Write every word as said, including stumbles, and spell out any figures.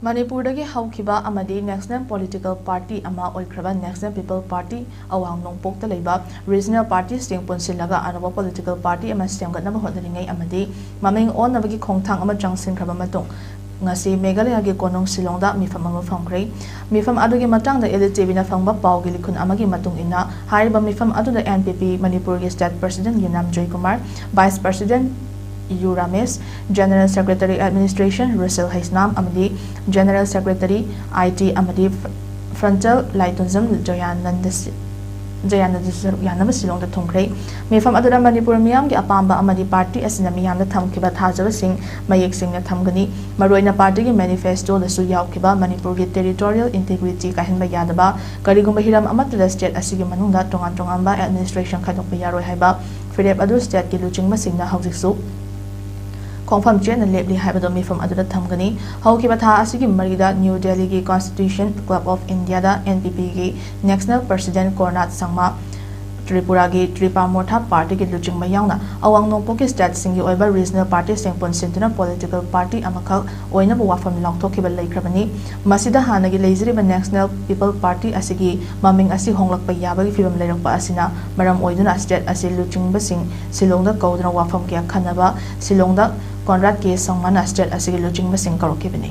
ꯃꯅꯤꯄꯨꯔꯗꯒꯤ ꯍꯧꯈꯤꯕ ꯑꯃꯗꯤ ꯅꯦꯁꯅꯦꯜ ꯄꯣꯂꯤꯇꯤꯀꯦꯜ ꯄꯥꯔꯇꯤ ꯑꯃ ꯑꯣꯏꯈ꯭ꯔꯕ ꯅꯦꯁꯅꯦꯜ ꯄꯤꯄꯜ ꯄꯥꯔꯇꯤ ꯑꯋꯥꯡ ꯅꯣꯡꯄꯣꯛꯇ ꯂꯩꯕ ꯔꯤꯖꯅꯦꯜ ꯄꯥꯔꯇꯤꯁꯤꯡ ꯄꯨꯟꯁꯤꯜꯂꯒ ꯑꯅꯧꯕ ꯄꯣꯂꯤꯇꯤꯀꯦꯜ ꯄꯥꯔꯇꯤ ꯑꯃ ꯁꯦꯝꯒꯠꯅꯕ ꯍꯣꯠꯅꯔꯤꯉꯩ ꯑꯃꯗꯤ ꯃꯃꯤꯡ ꯑꯣꯟꯅꯕꯒꯤ ꯈꯣꯡꯊꯥꯡ ꯑꯃ ꯆꯪꯁꯤꯟꯈ꯭ꯔꯕ ꯃꯇꯨꯡ, ꯉꯁꯤ ꯃꯦꯘꯥꯂꯌꯥꯒꯤ ꯀꯣꯅꯨꯡ ꯁꯤꯂꯣꯡꯗ ꯃꯤꯐꯝ ꯑꯃ ꯐꯝꯈ꯭ꯔꯦ꯫ ꯃꯤꯐꯝ ꯑꯗꯨꯒꯤ ꯃꯇꯥꯡꯗ ꯑꯦꯂꯤꯠ ꯇꯤꯚꯤꯅ ꯐꯪꯕ ꯄꯥꯎꯒꯤ ꯂꯤꯈꯨꯟ ꯑꯃꯒꯤ ꯃꯇꯨꯡ ꯏꯟꯅ, ꯍꯥꯏꯔꯤꯕ ꯃꯤꯐꯝ ꯑꯗꯨꯗ ꯑꯦꯟ ꯄꯤ ꯄꯤ ꯃꯅꯤꯄꯨꯔꯒꯤ state president Yumnam Joykumar, vice president U Ramesh, general secretary administration Russell Heisnam ꯑꯃꯗꯤ ꯖꯦꯅꯔꯦꯜ ꯁꯦꯀ꯭ꯔꯦꯇꯔꯤ ꯑꯥꯏ ꯇꯤ ꯑꯃꯗꯤ ꯐ꯭ꯔꯟꯇꯦꯜ ꯂꯥꯏꯇꯨꯟꯖꯝ ꯖꯌꯥꯅꯟꯗ ꯁꯤ-, ꯖꯌꯥꯅꯟꯗꯁꯨ ꯁꯔꯨꯛ ꯌꯥꯅꯕ ꯁꯤꯂꯣꯡꯗ ꯊꯨꯡꯈ꯭ꯔꯦ꯫ ꯃꯤꯐꯝ ꯑꯗꯨꯗ ꯃꯅꯤꯄꯨꯔ ꯃꯤꯌꯥꯝꯒꯤ ꯑꯄꯥꯝꯕ ꯑꯃꯗꯤ ꯄꯥꯔꯇꯤ ꯑꯁꯤꯅ ꯃꯤꯌꯥꯝꯗ ꯊꯝꯈꯤꯕ ꯊꯥꯖꯕꯁꯤꯡ ꯃꯌꯦꯛ ꯁꯦꯡꯅ ꯊꯝꯒꯅꯤ꯫ ꯃꯔꯨꯑꯣꯏꯅ ꯄꯥꯔꯇꯤꯒꯤ ꯃꯦꯅꯤꯐꯦꯁꯇꯣꯗꯁꯨ ꯌꯥꯎꯈꯤꯕ ꯃꯅꯤꯄꯨꯔꯒꯤ ꯇꯦꯔꯤꯇꯣꯔꯤꯌꯦꯜ ꯏꯟꯇꯤꯒ꯭ꯔꯤꯇꯤ ꯀꯥꯏꯍꯟꯕ ꯌꯥꯗꯕ, ꯀꯔꯤꯒꯨꯝꯕ ꯍꯤꯔꯝ ꯑꯃꯠꯇꯗ ꯁ꯭ꯇꯦꯠ ꯑꯁꯤꯒꯤ ꯃꯅꯨꯡꯗ ꯇꯣꯉꯥꯟ ꯇꯣꯉꯥꯟꯕ ꯑꯦꯗꯃꯤꯅꯤꯁꯇ꯭ꯔꯦꯁꯟ ꯈꯥꯏꯗꯣꯛꯄ ꯌꯥꯔꯣꯏ ꯍꯥꯏꯕ ꯐꯤꯔꯦꯞ ꯑꯗꯨ ꯁ꯭ꯇꯦꯠꯀꯤ ꯂꯨꯆꯤꯡꯕꯁꯤꯡꯅ ꯍꯧꯖꯤꯛꯁꯨ ꯈꯣꯡꯐꯝ ꯆꯦꯠꯅ ꯂꯦꯞꯂꯤ ꯍꯥꯏꯕꯗꯨ ꯃꯤꯐꯝ ꯑꯗꯨꯗ ꯊꯝꯒꯅꯤ꯫ ꯍꯧꯈꯤꯕ ꯊꯥ ꯑꯁꯤꯒꯤ ꯃꯔꯤꯗ ꯅ꯭ꯌꯨ ꯗꯦꯜꯂꯤꯒꯤ ꯀꯣꯟꯁꯇꯤꯇ꯭ꯌꯨꯁꯟ ꯀ꯭ꯂꯕ ꯑꯣꯐ ꯏꯟꯗꯤꯌꯥꯗ ꯑꯦꯟ ꯄꯤ ꯄꯤꯒꯤ ꯅꯦꯁꯅꯦꯜ ꯄ꯭ꯔꯁꯤꯗꯦꯟꯠ ꯀꯣꯔꯅꯥꯠ ꯁꯪꯃꯥ, ꯇ꯭ꯔꯤꯄꯨꯔꯥꯒꯤ ꯇ꯭ꯔꯤꯄꯥ ꯃꯣꯔꯊꯥ ꯄꯥꯔꯇꯤꯒꯤ ꯂꯨꯆꯤꯡꯕ ꯌꯥꯎꯅ ꯑꯋꯥꯡ ꯅꯣꯡꯄꯣꯛꯀꯤ ꯁ꯭ꯇꯦꯠꯁꯤꯡꯒꯤ ꯑꯣꯏꯕ ꯔꯤꯖꯅꯦꯜ ꯄꯥꯔꯇꯤꯁꯤꯡ ꯄꯨꯟꯁꯤꯟꯗꯨꯅ ꯄꯣꯂꯤꯇꯤꯀꯦꯜ ꯄꯥꯔꯇꯤ ꯑꯃꯈꯛ ꯑꯣꯏꯅꯕ ꯋꯥꯐꯝ ꯂꯥꯎꯊꯣꯛꯈꯤꯕ ꯂꯩꯈ꯭ꯔꯕꯅꯤ꯫ ꯃꯁꯤꯗ ꯍꯥꯟꯅꯒꯤ ꯂꯩꯖꯔꯤꯕ ꯅꯦꯁꯅꯦꯜ ꯄꯤꯄꯜ ꯄꯥꯔꯇꯤ ꯑꯁꯤꯒꯤ ꯃꯃꯤꯡ ꯑꯁꯤ ꯍꯣꯡꯂꯛꯄ ꯌꯥꯕꯒꯤ ꯐꯤꯚꯝ ꯂꯩꯔꯛꯄ ꯑꯁꯤꯅ ꯃꯔꯝ ꯑꯣꯏꯗꯨꯅ ꯁ꯭ꯇꯦꯠ ꯑꯁꯤ ꯂꯨꯆꯤꯡꯕꯁꯤꯡ ꯁꯤꯂꯣꯡꯗ ꯀꯧꯗꯨꯅ ꯋꯥꯐꯝ ꯀꯌꯥ ꯈꯟꯅꯕ ꯁꯤꯂꯣꯡꯗ ꯀꯣꯟꯔꯥꯗ ꯀꯦ ꯁꯪꯃꯥꯅ ꯁ꯭ꯇꯦꯠ ꯑꯁꯤꯒꯤ ꯂꯨꯆꯤꯡꯕꯁꯤꯡ ꯀꯧꯔꯛꯈꯤꯕꯅꯤ꯫